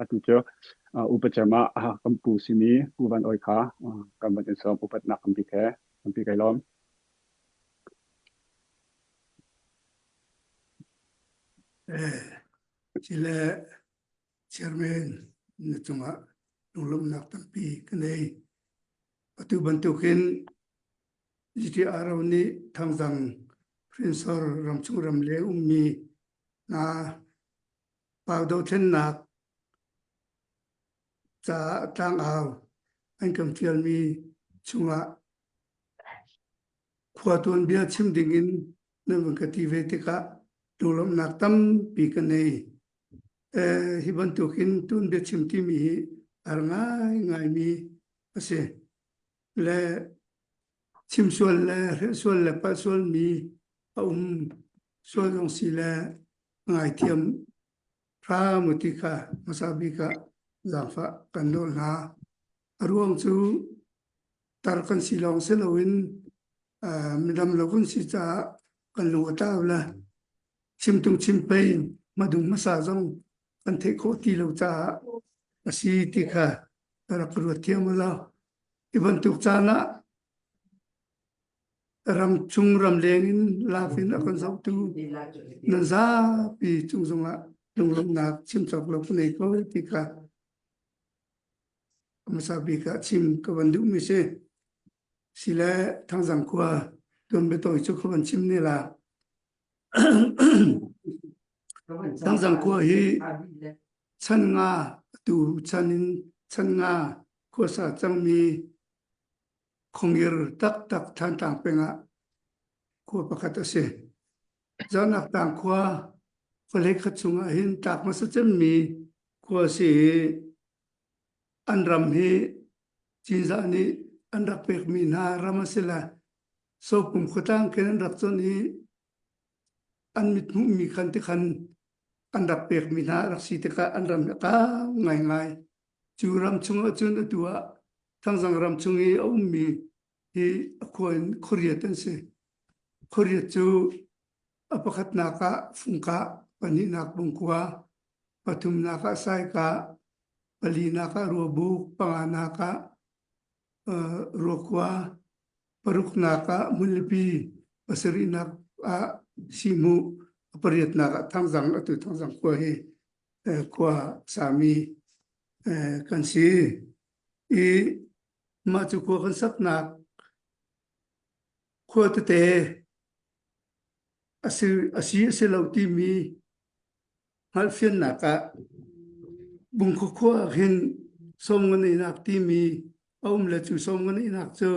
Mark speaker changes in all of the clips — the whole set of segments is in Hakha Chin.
Speaker 1: Atu cu upa cem ah kan pu simi Pu Van Oi kha kan van in sawm upatnak kan bik he kan pi kai lawm.
Speaker 2: Sile chairman na cungah lunglawmhnak tampi ka nei. Atu bantukin GTRO nih Thangzang hrinsor ramchung ramleng ummi hna pau dothlennak caah tlangau an kan fialmi chungah khua tuanbia chim dingin nan van ka ti ve tikah lunglawmhnak tampi ka nei. Hi bantukin tuanbia chim timi hi a har ngaingaimi a si. Le chim sual le hrelh sual le palh sualmi a um sual zong si le ngaithiam hram u ti kha hmasa bik ah zaangfah kan nawl hna. A ruang cu tar kan si lawng si loin midam lo kan si caah kan lung a tlau le chimtung chimpei hmadung hmasa zong kan theih khawh ti lo caah a si ti kha rak ruat thiam u law. Hi bantuk caan ah ramchung ramleng in lak in a kan zohtu nan zapi cung zongah lunglawmhnak chim cawk lo ka nei ko ti kha hmasa bik ah chim ka van duhmi si. Sile Thangzang khua tuanbia tawi cu ka van chim ne la. Thangzang khua hi chan nga atu chan in chan nga khuasa cangmi Khongir taktak Thantlang peng ah khua pakhat a si. Zanak tang khua khuahlei khat chungah hin tlak hmasa cemmi khua a si i an ram hi Cinzah nih an rak pekmi hna ram a si le Sopum khuatlang khin an rak conh i an mit hmuhmi khan tikhan an rak pekmi hna a rak si tikah an ram hi a kau ngaingai. Cu ram chungah cun atu ah Thangzang ram chung i a ummi hi a khua in khuariat an si. Khuariat cu a pakhatnak ah Fungkah, pahnihnak Bungkua, pathumnak ah Saikah, palinak ah Ruabuk, panganak ah Ruakua, paruknak ah Hmunlipi, pasarihnak ah Sihmuh, a pariatnak ah Thangzang, atu Thangzang khua hi khua sami kan si. I mah cu khua kan saknak khua tete a si a si a si lo timi hngalhfiannak ah Bungkhua khua ah hin sawmnganeinak timi a um le cu sawmnganeinak cu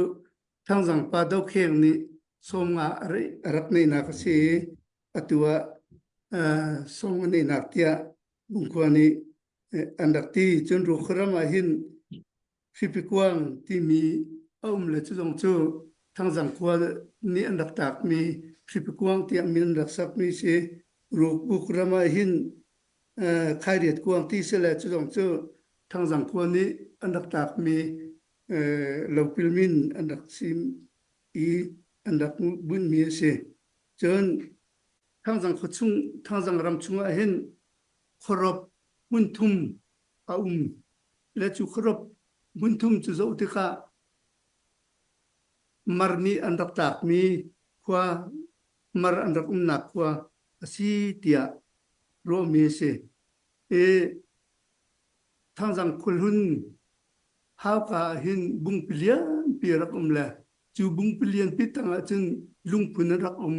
Speaker 2: Thangzang pa Dokheng nih sawmnga a rak neihnak a si i atu ah sawmnganeinak tiah Bungkhua nih an rak ti. Cun Ruakhuaram ah hin Hripikuang timi a um le cu zong cu Thangzang khua nih an rak tlakmi Hripikuang tiah min an rak sakmi si. Rukbuk ram ah hin Khairiat kuang ti si le cu zong cu Thangzang khua nih an rak tlakmi lopil min an rak sim i an rak bunhmi a si. Cun Thangzang khua chung, Thangzang ram chungah hin khuarop hmun thum a um le cu khuarop hmun thum cu zoh tikah Mar nih an rak tlakmi khua Mar an rak umnak khua a si tiah ruahmi a si. I Thangzang khuahlun hauka ah hin bungpi lianpi a rak um le cu bungpi lianpi tangah cun lungphun an rak um.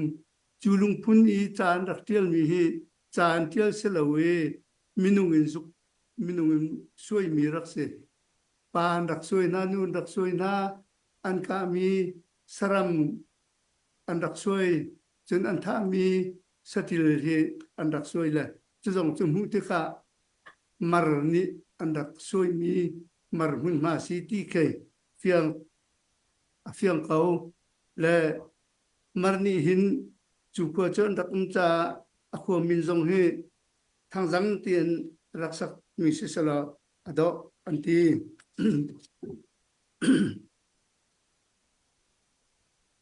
Speaker 2: Cu lungphun i ca an rak ṭialmi hi ca an ṭial si lo i minung in zuk minung in suaimi rak si. Pa an rak suai hna, nu an rak suai hna, an kahmi saram an rak suai, cun an thahmi saṭil hi an rak suai le cu zong cu hmuh tikah mar nih an rak suaimi mar hmunhma si ti khi fiang a fiang ko le mar nih hin cu khua cu an rak um caah a khua min zong hi Thangzang tiin rak sakmi si selaw a dawh an ti.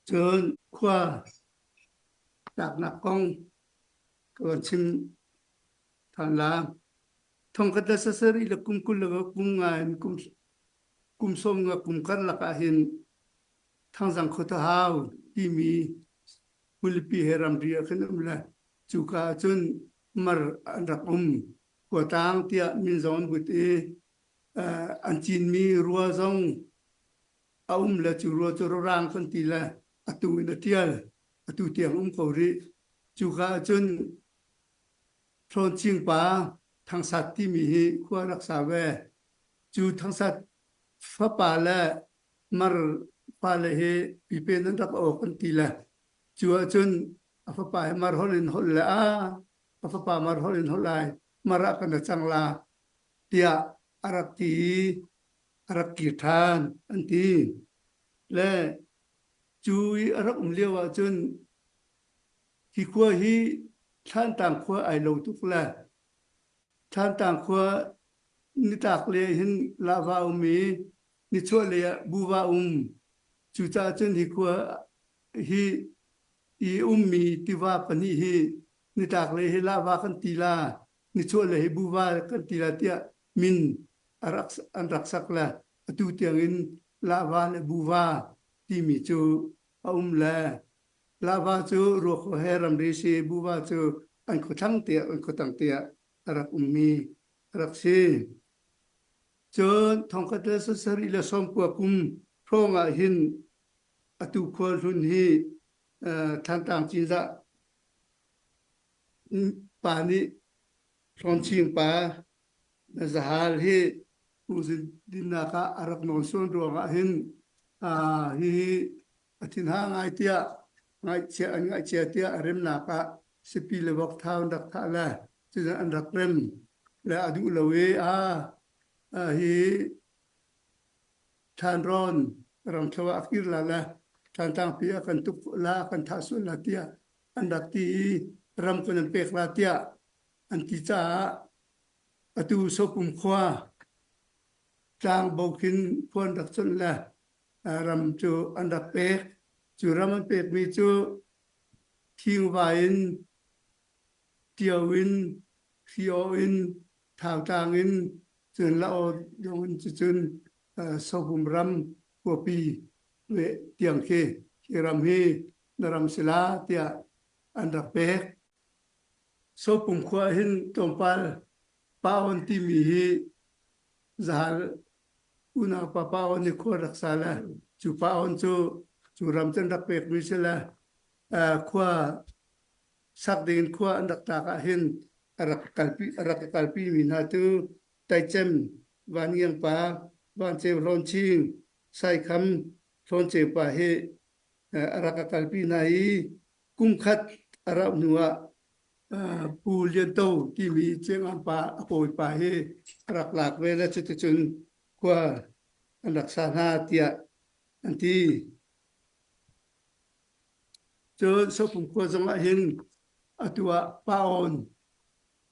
Speaker 2: Cun khua tlaknak kong ka van chim ṭhan la. Thongkhat le sasarih le kum 20 le kum nga in kum kum sawm nga kum karlak ah hin Thangzang Khuatahau timi hmunlipi he ramri ah khin um le cuka ah cun mar an rak um. Khuatlang tiah min zong an but i an cinmi rua zong a um le cu rua cu rorang kan ti le atu in a ṭial atu tiang um ko rih. Cuka ah cun Hlawnching pa Thangsat timi hi khua rak sa ve. Cu Thangsat fapa le Mar fale hi pipen an rak awk an ti le cu ahcun a fapa hi Mar holh in holh le a a fapa Mar holh in holh lai Mar ah kan ra cang la tiah a rak ti i a rak kir ṭhan an ti. Le cu i a rak um lio ahcun hi khua hi Thlantlang khua ai lo tuk le Thlantlang khua nitlak lei hin lahva um i nichuah lei ah buva um. Cucaah cun hi khua hi i ummi tiva pahnih hi nitlak lei hi lahva kan ti la, nichuah lei hi buva kan ti la tiah min a rak, an rak sak le atu tiangin lahva le buva timi cu a um le Lahva cu ruakhua he ramri si buva cu an khuathlang tiah an khuatang tiah a rak ummi a rak si. Cun thongkhat le sasarih le sawmkua kum hrawng ah hin atu khua hlun hi Thlantlang Cinzah pa nih Hlawnching pa Zahal hi Pu dinnak ah a rak nawn sual ruangah hin hihi a thinha ngai tiah ngaihchia an ngaihchia tiah a remnak ah sipi le vok thau an rak thah le cucu an rak rem le a duh lo i a hi Thlanrawn ramthlo ah a kir la le Thlantlang pi a kan tuk la a kan thah sual la tiah an rak ti i ram kan an pek la tiah an ti caah atu Sopum khua tlangbo khin khua an rak chonh le ram cu an rak pek. Cu ram an pekmi cu thingva in, ṭio in, hri-aw in, thautlang in, cun la-aw zong in cucun Sopum ram khuapi tiang khi hi ram hi na ram si la tiah an rak pek. Sopum khua hin tlawmpal Pa-on timi hi zahal unaupa Pa-on nih khua rak sa le cu Pa-on cu cu ram cu an rak pekmi si le khua sak dingin khua an rak tlak ah hin a rak kalpi a rak kalpi mi hna cu Taicem, Van Ngiang pa, Van Ceu Hlawn Ching, Saikham, Hlawn Ceu pa hi a rak a kalpi hna i kum khat a rauh hnu ah Pu Lian To timi Ciangam pa a kawipa hi a rak lak ve le cuticun khua an rak sa hna tiah an ti. Cun Sopum khua zong ah hin atu ah Pa-awn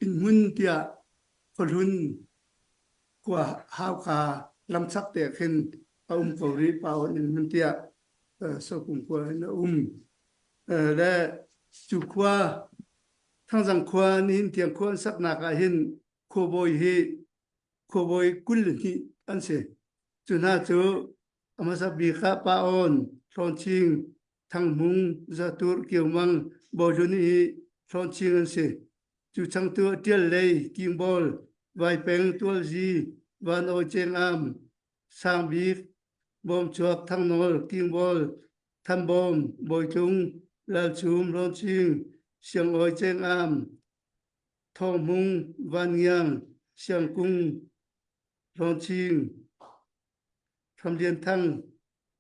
Speaker 2: innhmun tiah khuahlun khua hauka lamchak te khin a um ko rih Pa-awn innhmun tiah Sopum khua hin a um. Le cu khua Thangzang khua nihin tiang khua an saknak ah hin khuabawi hi khuabawi 22 an si. Cu hna cu a hmasa bik ah Pa Awn, Hlawnching, Thanghmung, Zatur, Kiomang, Bawihlun hi Hlawnching an si. Cu changtu ah Ṭial Lei, Kingbawl, Vaipeng, Tualzi, Van Awi Cengam, Sangbik, Bawmchuak, Thangnawl, Kingbawl, Thanbawm, Bawitlung, Lalchum, Hlawnching, Siangawi Cengam, Thawnghmung, Vanngiang, Siangkung, Hlawnching, Hramlian Thang,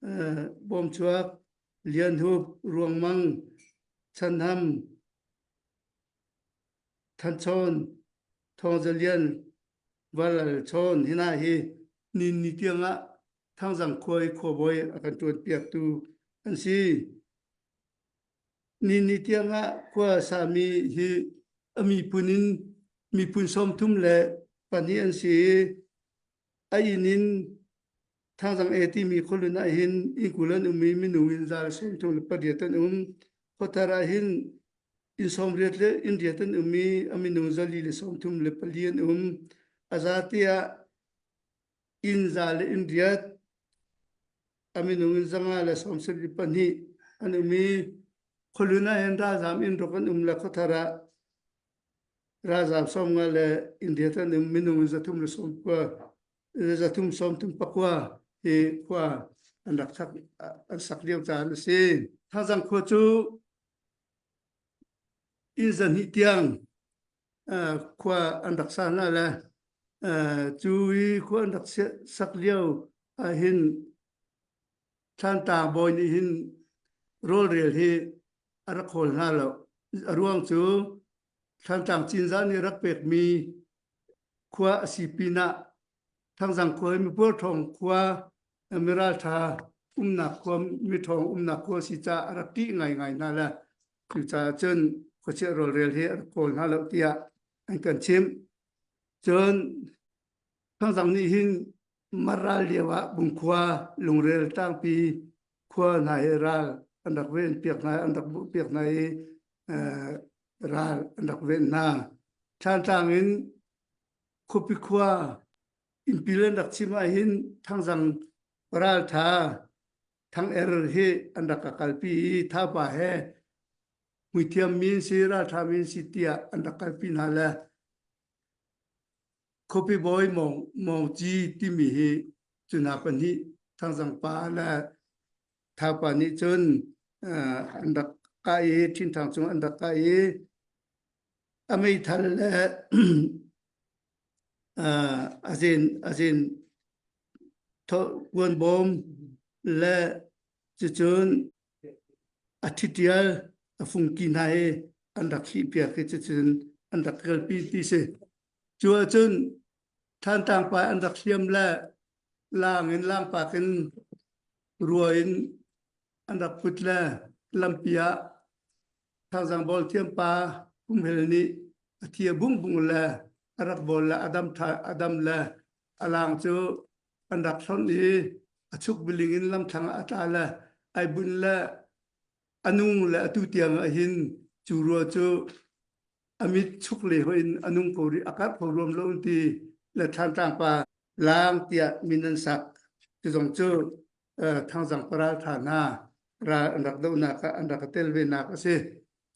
Speaker 2: Bawmchuak, Lian Hup, Ruangmang, Chanham, Thanchawn, Thawngzalian, Valal Chawn hina hi ni ni tiang ah Thangzang khua i khuabawi a kan ṭuanpiaktu an si. Ni ni tiang ah khua sami hi a miphun in miphun 34 an si i a inn in Thangzang e timi khualun ah hin inn 20 an um i minung in 38 an um. Khuathar ah hin inn 80 le inn riat an um i a minung 434 an um. A za tiah inn za le inn riat a minung in 572 an um i khualun ah hin ralzaam inn ruk an um le khuathar ah ralzaam 50 le inn riat an um minung in 390 339 hi khua an rak sak an sak lio caan a si. Thazang khua cu inn zahnih tiang khua an rak sa hna le cu i khua an rak sak lio ahhin Thlantlang bawi nih hin rawlrel hi a rak hawl hna lo. A ruang cu Thlantlang Cinzah nih rak pekmi khua a si pinah Thangzang khua hi mipuarthawng khua miralṭha umnak khua miṭhawng umnak khua si caah a rak ṭih ngaingai hna le cucaah cun khuachiah rawlrel hi a rak kawl hna lo tiah an kan chimh. Cun Thangzang nih hin Mar ral lio ah Bungkhua, Lungrel, Tlangpi khua hna hi ral an rak ven piak hna an rak buh piak hna i ral an rak ven hna. Thlantlang in khuapi khua innpil an rak chim ahhin Thangzang raltha Thang-er hi an rak ka kalpi i Thaupa he muithiam mi an si raltha mi an si tiah an rak kalpi hna le khuapi bawi Mawng Mawng Ci timi hi cu hna pahnih Thangzang pa le Thaupa nih cun an rak kah i Ṭhinthang cung an rak kah i a meithal le a zen a zen kuanbawm le cucun a ṭhitial a fungki hna hi an rak hlihpiak i cucun an rak kalpi ti si. Cu ahcun Thantlang pa an rak hliam le laang in laangpak in rua in an rak put le lampi ah Thangzang bawl thiam pa Pumhel nih a thi a bungbung le a rak bawl le a dam ṭha a dam le a laang cu an rak hlonh i a chuk biling in lamthlang ah a tla le ai bunh le a nung le atu tiang ah hin cu rua cu a mit chuk le hoi in a nung ko rih a karh kho ruam lo ti le Thlantlang pa laang tiah min an sak cu zong cu Thangzang paral tha hna ral an rak dohnak ah an rak tel ve nak a si.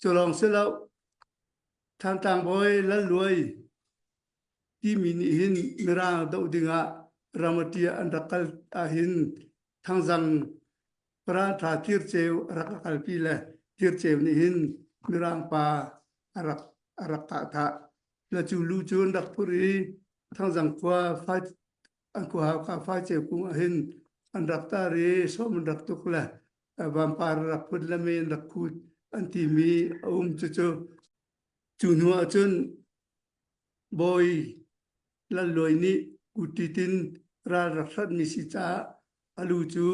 Speaker 2: Cu lawng si lo Thantlang bawi Lal Luai timi nih hin Mirang doh dingah Ramati ah an rak kal ahhin Thangzang paral tha Tirceu a rak kalpi le Tirceu nih hin Mirang pa a rak a rak kah thah. Le cu lu cu an rak phurh i Thangzang khua an khua Hauka Faiceu kung ahhin an rak tar i sawm an rak tuk le vampar rak phut le mei an rak khut an timi a um cucu cu hnu ahcun bawi Lal Luai nih kuttit in ral rak hratmi si caah a lu cu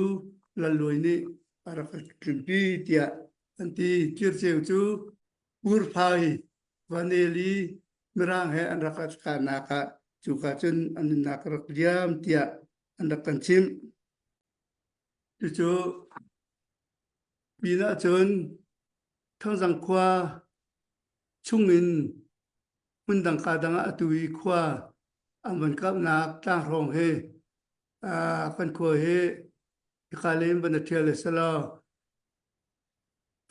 Speaker 2: Lal Luai nih a rak tlunpi tiah an ti. Kirceu cu Purphai Vanel i Mirang he an rak kahnak ah cuka cun an nunnak a rak liam tiah an rak kan chimh. Cucu pin ahcun Thangzang khua chungin hmundang ka dang ah atu i khua an van kapnak tlanghrawng hi kan khua hi hika lei in van a ṭhial le selaw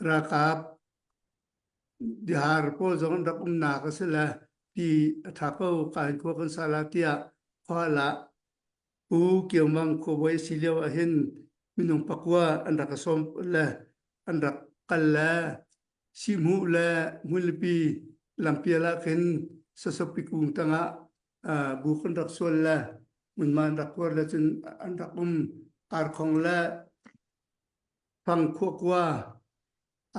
Speaker 2: ralkap Bihar pawl zong an rak umnak a si le ti a ṭha ko ka in khua kan sa la tiah khua lah Pu Kio Mang khuabawi a si lio ahhin minung pakua an rak sawm le an rak kal le sihhmuh le hmunlipi lampial ah khin sasopi kung tangah bu kan rak sual le hmunhma an rak kuar le cun an rak um arkhong le fang khuakua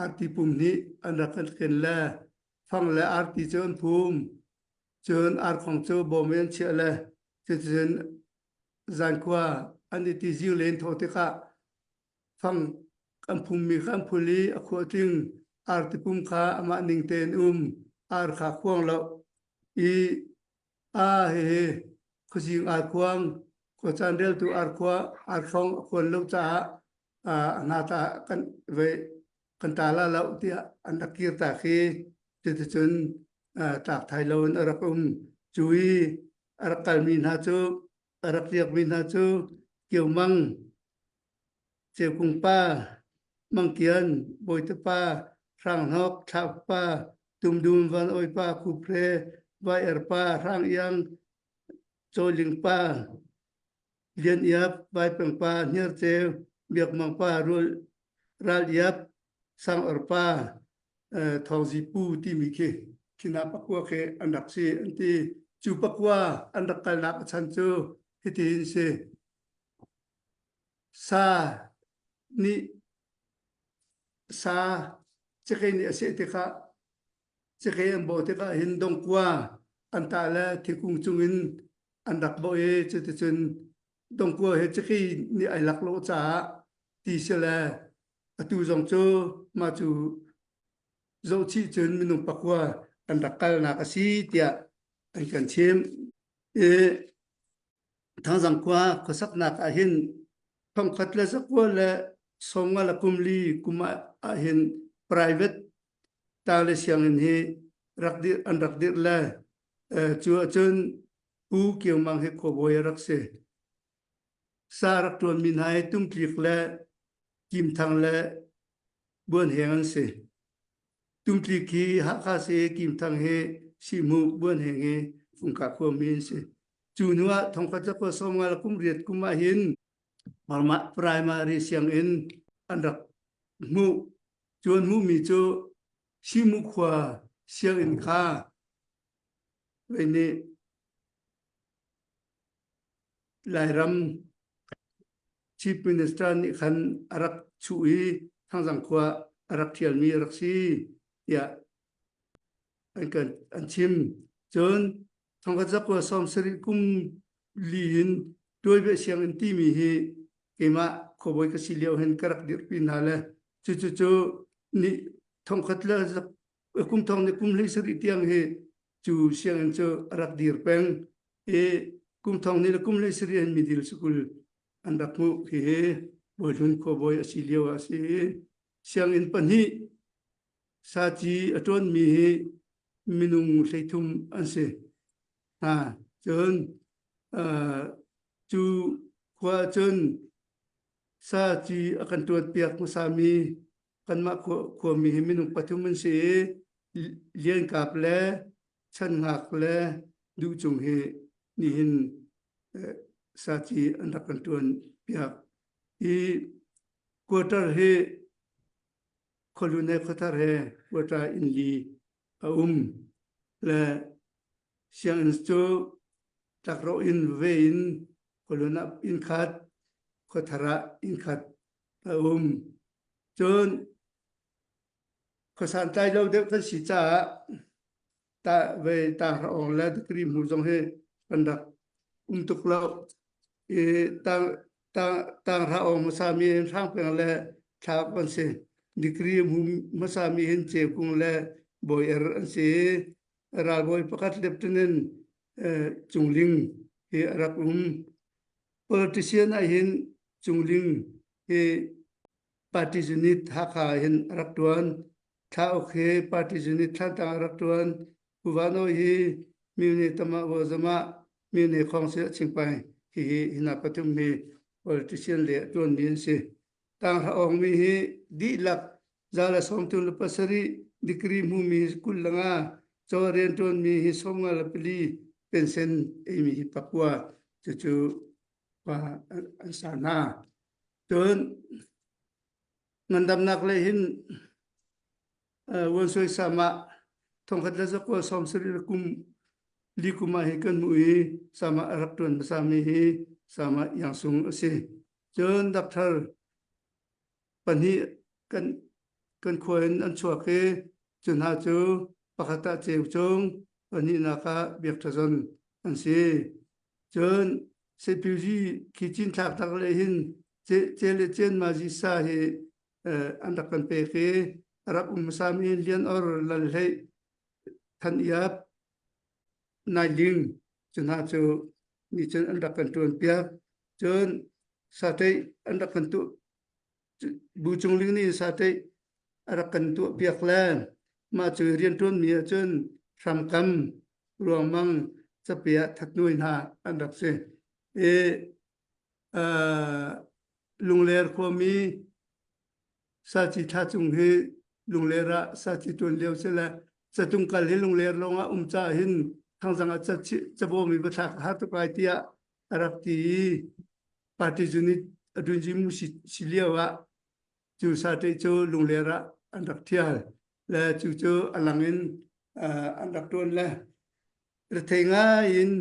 Speaker 2: arti pum nih an rak kan ken le fang le arti cu an phum cun arkhong cu bawm in an chiah le cuticun zankhua an i ti ziu len thaw tikah fang kan phummi kha an phul i a khuah tling arti pum kha amah ning tein um ar kha khuang lo i a hihi khuazing arkhuang khuacaan reltu arkhua arkhong a khuan lo caah a hna ta kan ve kan ta la lo tiah an rak kir ta khi cuticun tlak thai lo in a rak um cu i A rak kalmi hna cu a rak riakmi hna cu Kio Mang, Ceukung pa, Mang Kian, Bawite pa, Hrang Hnok, Thlah pa, Tum Dum, Van Awi pa, Khuphre, Vai Er pa, Hrang Iang, Cawiling pa, Lian Iap, Vai Peng pa, Hniar Ceu, Biak Mang pa, Rul, Ral Iap, Sang Or pa, Thawngzi Pu timi khi khina pakua khi an rak si an ti. Cu pakua an rak kalnak a chan cu hitihin si. Sa nih sa cakei nih a seh tikah cakei an bawh tikah hin dongkua an tah le thingkung cungin an rak bawh i cuticun dongkua hi cakei nih ai lak lo caah ti si le atu zong cu mah cu zohchih cun minung pakua an rak kalnak a si tiah an kan chimh. I Thangzang khua khuasaknak ah hin thongkhat le zakua le sawmnga le kumli kum ah hin private ta le sianginn hi rak dirh an rak dirh le cu ahcun Pu Kio Mang hi khuabawi a rak si. Sa rak ṭuanmi hna hi Tumtlik le Kimthang le Buanheng an si. Tumtlik hi Hakha si, Kimthang hi Sihhmuh, Buanheng hi Fungkah khuami an si. Cu hnu ah thongkhat zakua sawmnga le kum riat kum ah hin primary sianginn an rak hmuh. Cu an hmuhmi cu Sihhmuh khua sianginn kha vei nih Lairam Chief Minister nih khan a rak chuh i Thangzang khua a rak ṭhialmi a rak si tiah an kan an chim. Cun thongkhat zakua 70 kum li in tuaibeh sianginn timi hi keimah khuabawi ka si lio hin ka rak dirhpi hna le cucu cu ni thongkhat le kum thong ni kum hlei sarih tiang hi cu sianginn cu a rak dir peng i kum thong ni le kum hlei sarih hin middle school an rak hmuh. Hihi Bawihlun khuabawi a si lio ah a si i sianginn pahnih saci a ṭuanmi hi minung 30 an si hna. Cun cu khua cun saci a kan ṭuanpiak hmasami kanmah khuami hi minung pathum an si i Lian Kap le Chan Hngak le Duh Cung hi nihin saci an rak kan ṭuan piak. I quarter hi Khualun he Khuathar he quarter inn li a um le sianginn cu tlakrawh inn veve in Khualun ah inn khat, Khuathar ah inn khat a um. Cun khuasantlai lo deuh kan si caah ta ve tanghra awng le degree hmu zong hi kan rak um tuk lo. I tang tang tanghra awng hmasa mi hin Hrangpeng le Thlap an si. Degree hmu hmasa mi hin Cekung le Bawi Er an si. Ralbawi pakhat Lieutenant Cungling hi a rak um. Politician ah hin Cungling hi party unit Hakha ah hin a rak ṭuan. Thlauk hi party unit Thlantlang ah a rak ṭuan. Pu Vano hi Myone Tama Wozama Myone Khawngsi Chingpai hihi hina pathum hi politician le a ṭuanmi an si. Tanghra awngmi hi dihlak 137 degree hmumi hi 25, caw rianṭuanmi hi 54, pension eimi hi pakua cucu pa an sa hna. Cun ngandamnak lei hin Vuansuai sam ah 1970 kum li kum ah hi kan hmuh i sam ah a rak ṭuan hmasami hi sam ah Iang Sung a si. Cun doctor pahnih kan kan khua in an chuak i cu hna cu pakhat ah Ceu Cung, pahnihnak ah Biak Ṭha Zon an si. Cun Seipiuzi khi cinthlak tak le hin ce le cen ma zi sa hi an rak kan pek i a rak um hmasami Lian Or, Lal Hlei, Than Iap, Nai Ling cu hna cu nih cun an rak kan ṭuan piak. Cun satei an rak kan tuah Bu Cung Ling nih satei a rak kan tuah piak le mah cu rianṭuanmi ahcun hramkam, ruangmang. Cape ah Thatnuai hna an rak si. I Lungler khuami Saci Thla Cung hi Lungler ah saci ṭuan lio si le catung kal hi Lungler lawng ah um caah hin Thangzang ah cabawm i va thlak a har tuk lai tiah a rak ti i party unit a ṭuanzi si, si lio ah cu sate cu Lungler ah an rak ṭhial le cu cu a lang in an rak ṭuan le rethei ngai in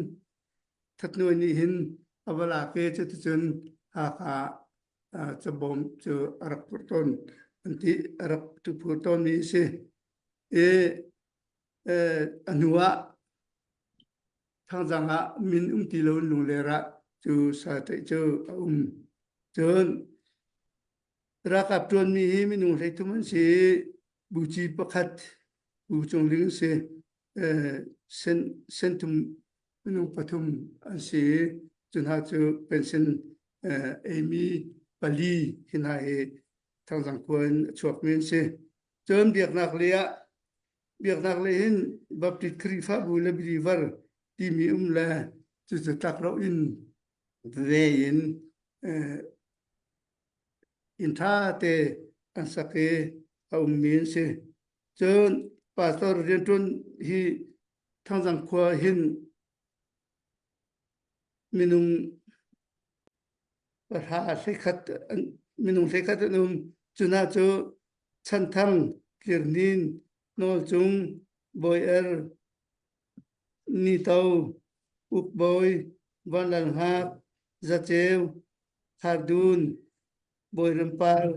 Speaker 2: Thatnuai nih hin a va lak i cuticun Hakha cabawm cu a rak phurh tawn an ti a rak phur tawnmi a si. I a hnu ah Thangzang ah min um ti loin Lungler ah cu sateih cu a um. Cun ralkap ṭuanmi hi minung 33 an si i buci pakhat Bu Cung Ling si. Sen, senthum minung pathum an si i cu hna cu pension eimi pali hi hna hi Thangzang khua in a chuakmi an si. Cun biaknak lei ah biaknak lei hin Baptist Khrihfabu le believer timi um le cucu tlakrawh in ve in inn ṭha te an sak i a ummi an si. Cun pastor rianṭuan hi Thangzang khua hin minung pahra 11 minung 11 an um. Cu hna cu Chanthang, Tlirnin, Nawlcung, Bawi Er, Nito, Ukbawi, Vanlal Hngak, Zaceu, Khardun, Bawi Rem Par,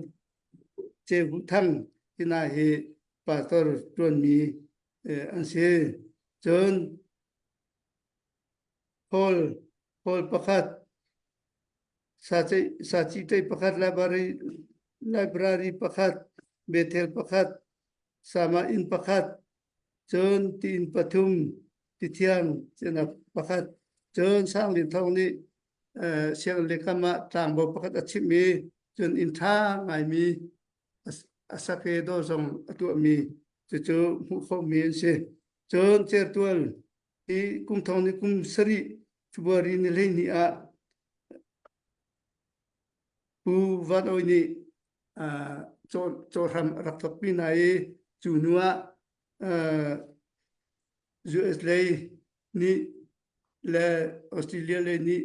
Speaker 2: Ceu Hu Thang ti hna hi pastor ṭuanmi an si. Cun Paul Paul pakhat saci pakhat library library pakhat Bethel pakhat Sama inn pakhat cun ti inn pathum tithiang cenak pakhat cun Sanglin Thawng nih sianginn le kam ah tlangbo pakhat a chimh i cun inn ṭha ngaimi a sak i dawr zong a tuahmi cucu hmuh khawhmi an si. Cun certual hi kum thong ni kum sarih February ni 12 ah Pu Van Awi nih cawhram a rak thawkpi hna i cu hnu ah US lei nih le Australia lei nih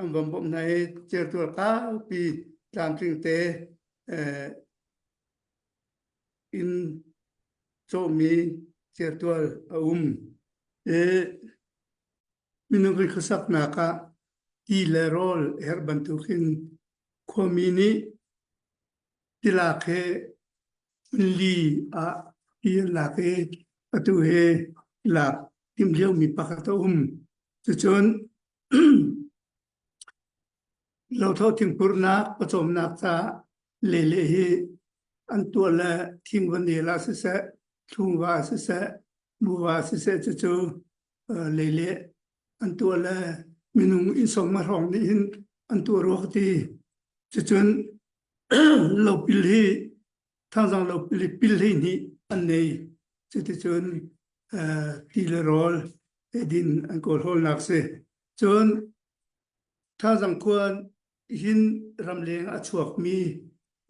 Speaker 2: an van bawmh hna i certual kaupi tlamtling te in cawhmi certual a um. I minung kan khuasaknak ah ti le rawl herh bantukin khuami nih tilak he hmunli ah ti an lak i atu hi lak timh liomi pakhat a um. Cucun Lotho thingpurnak pawcawmnak caah lele hi an tuah le thingva nel ah siseh, thlungva ah siseh, muva ah siseh cucu lele an tuah le minung inn sawmnga hrawng nih hin an tuah rua ka ti. Cucun lopil hi Thangzang lopil hi pil 12 an nei. Cuticun ti le rawl eidin an kawlhawlnak si. Cun Thazang khua hin ramleng a chuakmi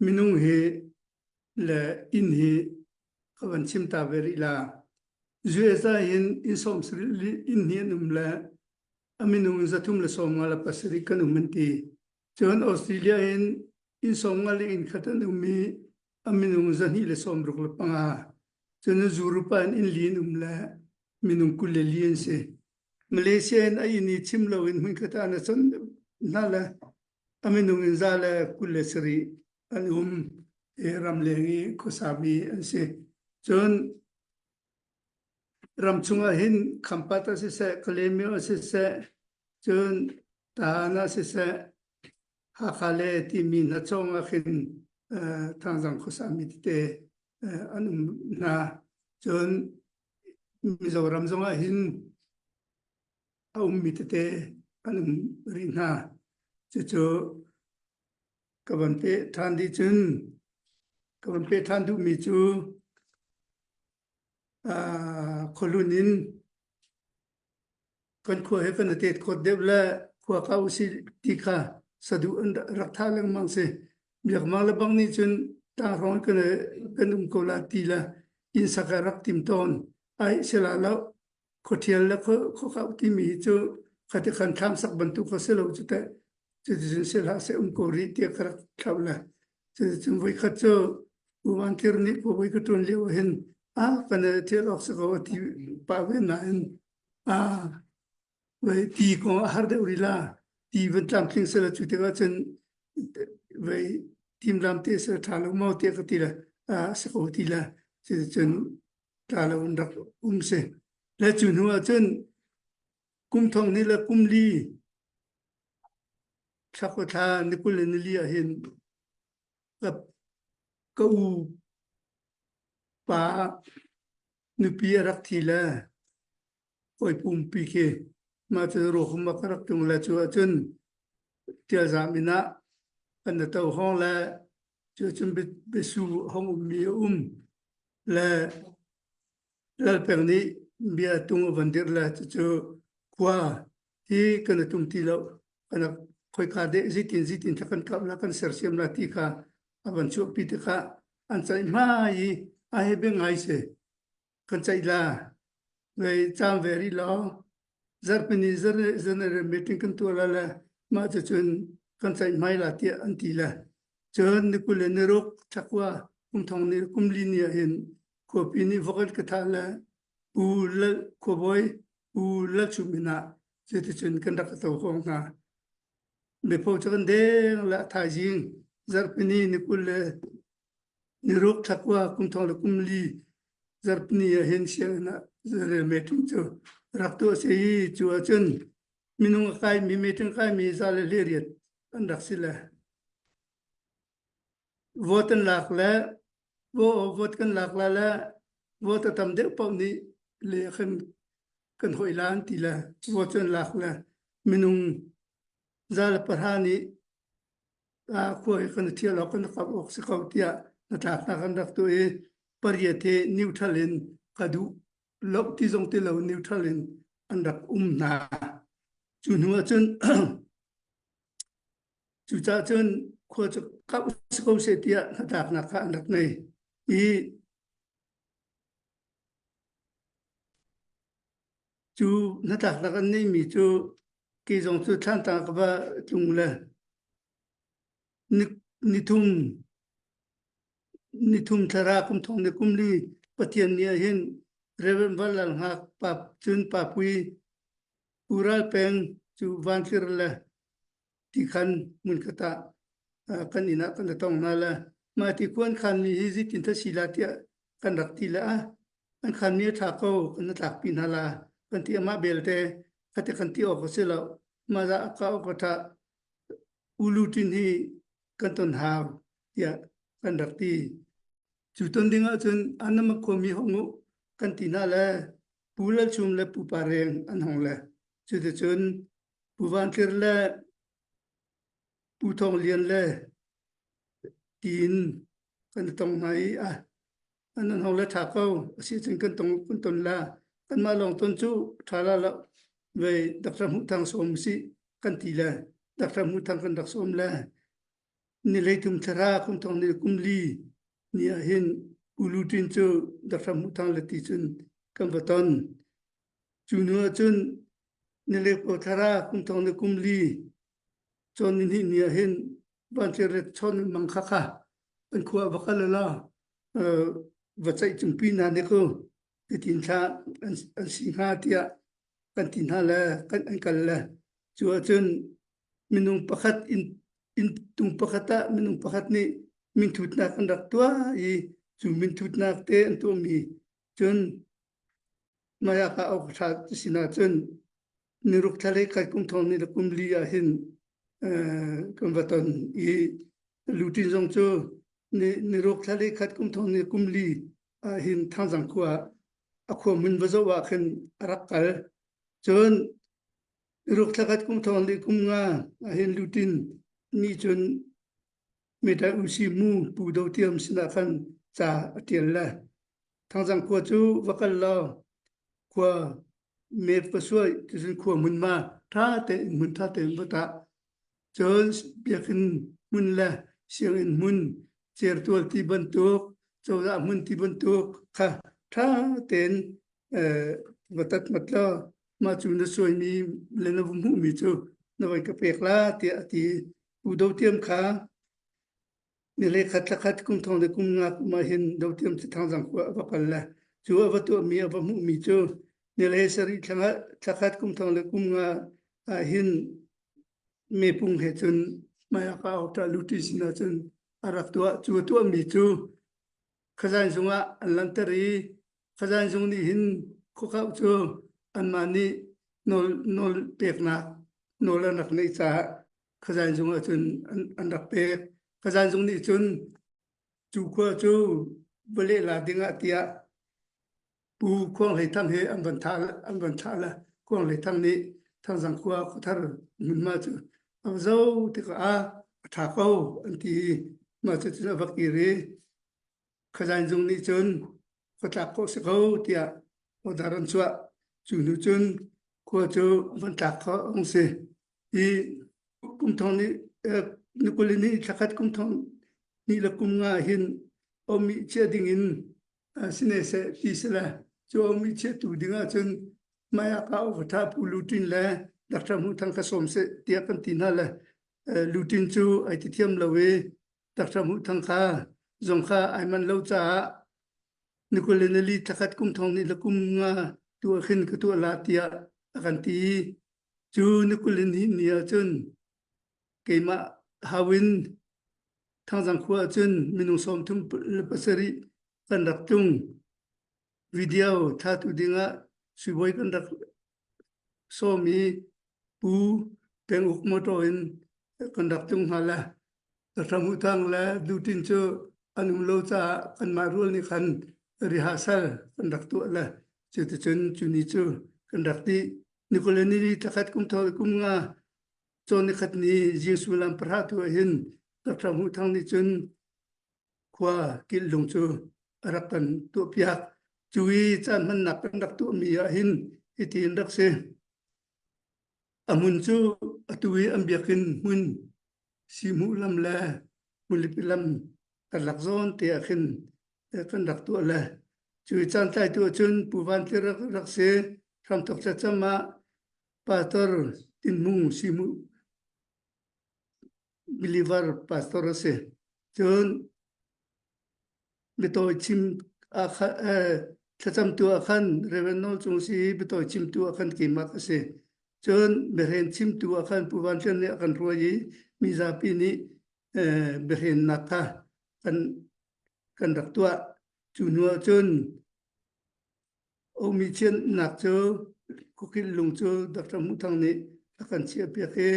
Speaker 2: minung hi le inn hi ka van chim ta ve rih la. US ah hin inn 70 inn hi an um le a minung in 357 kan um an ti. Cun Australia in inn 50 le inn khat an um i a minung 265. Cun Europe ah in inn li an um le minung 24 an si. Malaysia in a inn i chim loin hmunkhat ah na chawnh hna le a minung in 127 an um i ramleng i khuasami an si. Cun ram chungah hin Khampat ah siseh, Kalaymyo ah siseh, cun Tahan ah siseh, Hakha le timi hna chawng ah khin Thangzang khuasami tete an um hna. Cun Mizoram zongah hin a ummi tete an um rih hna. Cucu ka van peh ṭhan dih cun ka van peh ṭhan duhmi cu khuahlun in Kan khua he kan i tet khawt deuh le khua kau si ti kha saduh an rak thah lengmang si. Biakmak le bang nih cun tlanghrawng kan kan um ko la ti le inn sak a rak tim tawn. Ai sila lo khuathial le khuakau timi hi cu khati khan thlam sak bantuk kha si lo cu teh. Cuticun si hlah seh um ko rih tiah ka rak thlauh le cuticun voikhat cu U Van Tir nih khuavui ka ṭuan lio hin a kan thil awk si ko a ti pah ve nain a vei ti kong a har deuh rih la ti van tlamtling sela cu tikah cun vei timlam te sela ṭha lo maw tiah ka ti le a si ko ti le cuticun tla lo in rak um si le cu hnu ah cun kum thong ni le kum li thla thla ni kul le ni li ah hin ka ka u pa nupi a rak thi le hawi pumpi khi mah cu ruakhum a ka rak tlung le cu ahcun Tialzam inn ah kan na to hawng le cu cun biasu hong ummi a um le Lalpeng nih bia tung a van dirh le cucu khua hi kan i tum ti lo kan khoika deh zeitin zeitin thla kan kap la kan sersiam la ti kha a van chuahpi tikah an ceih hmai i a he bia ngai si kan ceih la vei cam ve rih law zarhpini general meeting kan tuah la le mah cucun kan ceih hmai la tiah an ti le cun ni kul le ni ruk thakua kum thong ni kum li ni ah hin khuapi nih vok an ka thah le pu lal khuabawi pu lalchum inn ah cuticun kan rak to hawng hna. Biapho cu kan deng le thaizing zarhpini ni kul le ni ruk thla kum thong le kum li zarhpini ah hin sianginn ah rel meeting cu rak tuah si i cu ahcun minung a kaimi meeting kaimi za le hlei an rak si le Vote an lak le vote kan lak la le vote a tam deuh paoh nih le khan kan hoi la an ti le vote cu an lak le minung za le pahra nih a khua hi kan i ṭhial awk kan kap awk si ko tiah hnatlaknak an rak tuah i pariat hi neutral in ka duh lo ti zong ti lo neutral in an rak um hna. Cu hnu ahcun Cucaah cun khua cu kauh si ko seh tiah hnatlaknak kha an rak ngei i cu hnatlaknak an neihmi cu kei zong cu Thlantlang ka va tlung le nithum nithum thlara kum thong ni kum li Pathian ni ah hin Reverend Van Lal Hngak pa cun Papui Ural peng cu Vanthlir le ti khan hmunkhat ah kan inn ah kan tong hna le mah ti khu an khanmi hi zeitin dah si la tiah kan rak ti le ah an khanmi a ṭha ko kan tlakpi hna la kan ti amah belte khati kan ti awk a si lo mah za ka awk a ṭha ulu tin hi kan ton hau tiah kan rak ti cu ton ding ahcun anama khuami hong u kan ti hna le Pu Lal Chum le Pu Pa Reng an hong le cuticun Pu Van Tlir le Pu Thawng Lian le tiin kan i tong hna i ah an an hong le ṭha ko a si cun kan tong kan ton la kanmah lawng ton cu ṭha la lo vei Dr. Hmuh Thang sawm usih kan ti le Dr. Hmuh Thang kan rak sawm le ni hleithum thlara kum thong ni kum li ni ah hin Pu Lu Tin cu Dr. Hmuh Thang le ti cun kan va ton cu hnu ah cun Nilekpo thlara kum thong le kum li cawn ni hnih ni ah hin vancung le chawn mang kha kha an khua va kal la va ceih cungpi hna ne ku titin thla an si hnga tiah kan ti hna le kan an kal le cu ahcun minung pakhat in in tung pakhat ah minung pakhat nih minthutnak an rak tuah i cu minthutnak te an tuahmi cun Maya ka awk ṭha sinah cun niruk thla le kai kum thong ni le kum li ah hin kan va ton i lutin zong cu niruk thla le khat kum thong ni kum li ah hin Thangzang khua a khua hmun va zoh ah khin a rak kal. Cun niruk thla khat kum thong li kum nga ah hin lutin nih cun Meta Usi mu Pu Do Tiam sinah khan ca a ṭial le Thangzang khua cu va kal law khua. Mep va suai ticun khua hmunhma ṭha tein hmun ṭha tein va tah. Cun biakinn hmun le sianginn hmun certual ti bantuk cozah hmun ti bantuk kha ṭha tein va tat mat law mah cu na suaimi le na va hmuhmi cu na voi ka pek la tiah a ti. Pu Do Tiam kha Nile khat thla khat kum thong le kum nga kum ah hin dotiam cu Thangzang khua a va kal le cu a va tuahmi a va hmuhmi cu nile sarih thla khat kum thong le kum nga ah hin mepung he cun Mayaka Auta Luti sinah cun a rak tuah. Cu a tuahmi cu khazain zung ah an langhter i khazain zung nih hin khuakauh cu anmah nih nawl nawl peknak nawl an rak neih caah khazain zung ah cun an rak pek. Khazain zung nih cun cu khua cu vawlei la ding ah tiah Pu Khuang Hlei Thang he an van thah an van thlah le Khuang Hlei Thang nih Thangzang khua khuathar hmunhma cu a va zoh tikah a a ṭha ko an ti i mah cu cun a va kir i Khazain zung nih cun khuatlak khawh si ko tiah order an chuah. Cu hnu cun khua cu van tlak khawh a hung si. I kum thong nih ni kul ni thlakhat kum thong ni le kum nga hin omi chia ding in sine seh ti sile cu omi chia tu ding ahcun maya ka vatha pu lutin le Dr. Hmu Thang kha sawm seh tiah kan ti hna le lutin cu ai ti thiam lo i Dr. Hmu Thang kha zong kha ai man lo caah ni kul le nili thlakhat kum thong ni le kum nga tu ah khin ka tuah la tiah a kan ti cu ni kul in ni ah cun keimah hawin Thangzang khua ah cun minung 37 kan rak tlung video thatu dingah suibawi kan rak sawm i Pu Penguk motor in kan rak tlung hna le Hramu Thang le Dutin cu an um lo caah kanmah rual nih khan rehearsal kan rak tuah le cuticun cu ni cu kan rak ti. Nikul ni ni thakhat kum thol kum nga cawn nikhat ni zing suimilam pahra tu ah hin Dr. Hmuh Thang nih cun khua kilh lung cu a rak kan tuahpiak. Cu i caan hmannak kan rak tuahmi ah hin hiti in rak si. A hmun cu atu i an biakinn hmun Sihhmuh lam le Hmunlipi lam karlak zawn te ah khin kan rak tuah le cu i caan tlaitu ahcun Pu Van Tlir rak, rak si hramthok thlacam ah Pastor Tin Hmung Sihhmuh believer pastor a si. Cun biatawi chim ah thlacamtu ah khan Reverend Nawl Cung si i biatawi chimtu ah khan keimah ka si. Cun biahren chimtu ah khan Pu Van Hlian nih a kan hruai i mizapi nih biahrennak kha kan kan rak tuah. Cu hnu ah cun Omi chiatnak cu khuakilh lung cu Dr. Hmuh Thang nih a kan chiahpiak i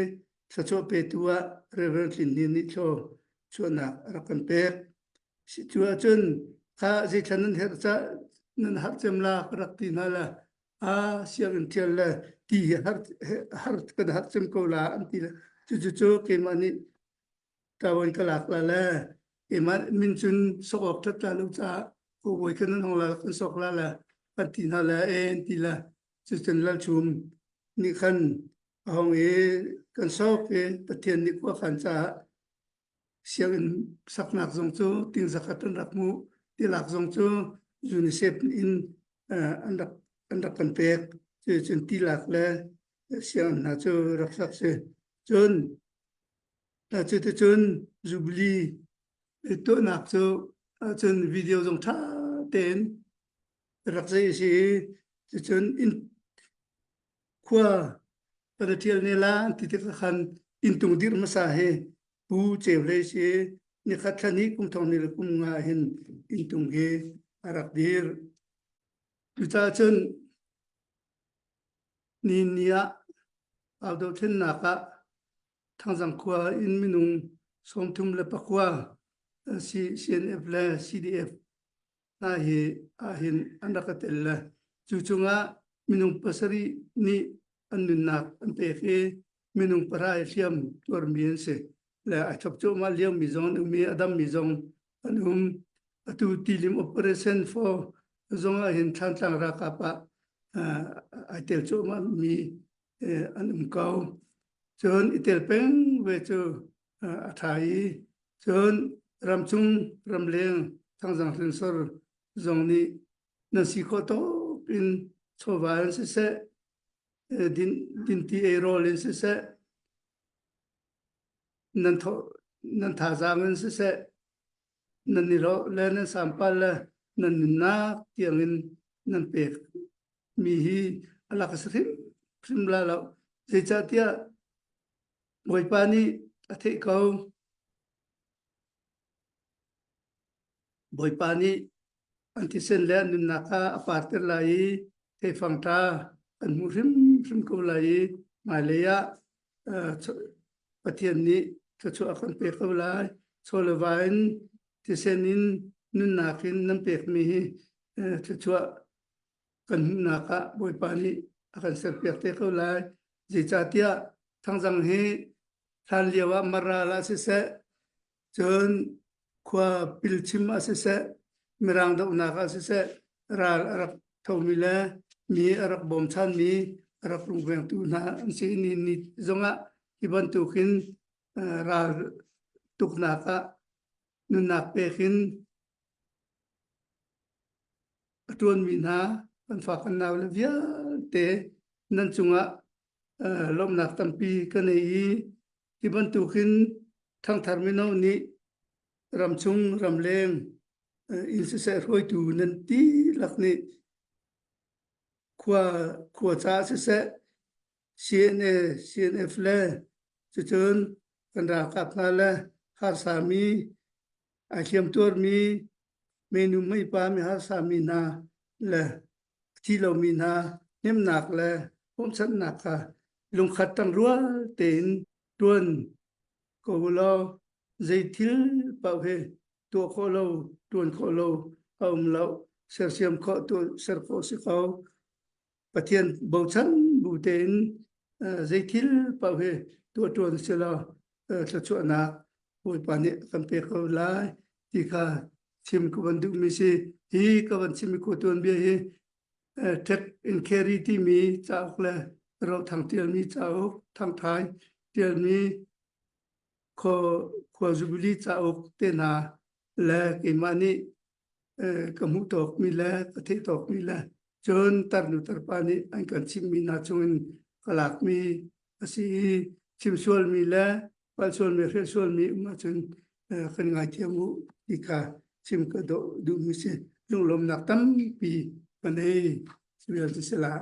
Speaker 2: thluachuah petu ah Reverend Tlin Hnin nih thlaw chuahnak a rak kan pek. Cu ahcun kha zeithla nan herh cah nan harh cem la ka rak ti hna la a sianginn ṭhial le ti hi har har kan harh cem ko la an ti le cucu cu keimah nih ṭawan ka lak la le keimah min cun sok awk ṭhat la lo caah kawbawi khan nan hong la kan sok la le kan ti hna le e an ti le cucun Lalchum nih khan a hong i kan sok i Pathian nih khua khan caah sianginn saknak zong cu ting zakhat an rak hmuh tilak zong cu UNICEF in an rak an rak kan pek cucun tilak le sianginn hna cu rak sak si cun Cuticun Jubilee tuahnak cu cun video zong ṭha tein rak zei a si i cucun inn khua kan i ṭhial ne la an ti tikah khan inntung dirh hmasa hi Pu Ceu Hlei si i nikhat thla hnih kum thong hnih le kum nga hin inntung hi a rak dir. Cucaah cun ni ni ah Pau dothlennak ah Thangzang khua in minung 39 CNF le CDF hna hi ahhin an rak i tel le cu chungah minung pasarih nih an nunnak an pek i minung pahra i hliam tuarmi an si le a thok cuahmah liomi zong an um i a dammi zong an um. Atu tilim operation for zong ah hin Thlantlang ralkap ah. Ai tel cuahmah mi an um ko. Cun i tel peng ve cu a ṭha i cun ramchung ramleng Thangzang hrinsor zong nih nan si khawh tawk in chawva in siseh, din, dinti eirawl in siseh, nan thawh nan thazaang in siseh, nan i rawh le nan sampal le nan nunnak tiangin nan pek mi hi a lak a si hrimhrim la lo. Zeicahtiah Bawipa nih a theih ko. Bawipa nih an thisen le an nunnak kha a parter lai i theifang ṭha kan hmuh hrimhrim ko lai i hmailei ah Pathian nih thluachuah a kan pek ko lai. Chaw le va in thisen in nunnak in nan pekmi hi thluachuah kan hmuhnak ah Bawipa nih a kan serpiak te ko lai. Zeicahtiah Thangzang hi hlan lio ah Maral ah siseh, cun khua pilchim ah siseh, Mirang dohnak ah siseh, ral a rak thomi le mi a rak bawmchanmi, a rak rungvengtu hna an si. Ni ni zongah hi bantukin ral tuknak ah nunnak pek in a ṭuanmi hna kan fa kan nau le vialte nan cungah lawmhnak tampi ka nei i hi bantukin ṭhangthar mino nih ramchung ramleng inn siseh hruaitu nan dihlak nih khua khua caah siseh CNA CNF le cucun kan ralkap hna le harsami ai hliamtuarmi menu meipa mi harsami hna le a thi lomi hna hnemnak le bawmchanhnak kha lungkhat ṭangrual tein ṭuan ko u law zei thil paoh hi tuah khawh lo ṭuan khawh lo a um lo sersiam khawh tuah ser khawh si ko Pathian bochan bu tein zei thil paoh hi tuah ṭuan si law thluachuahnak Bawipa nih kan pek ko lai ti kha chim ka van duhmi si. Hi ka van chimmi khua tuanbia hi Take and Carry timi cauk le Rothang ṭialmi cauk, Thangthai ṭialmi khua Jubilee cauk te hna le keimah nih ka hmuh tawkmi le ka theih tawkmi le cun tarnu tarpa nih an kan chimhmi hna chungin ka lakmi a si i chim sualmi le palh sualmi hrelh sualmi um ahcun kan ngaithiam u ti kha chim ka duhmi si lunglawmnak tampi ka nei vialte si lah.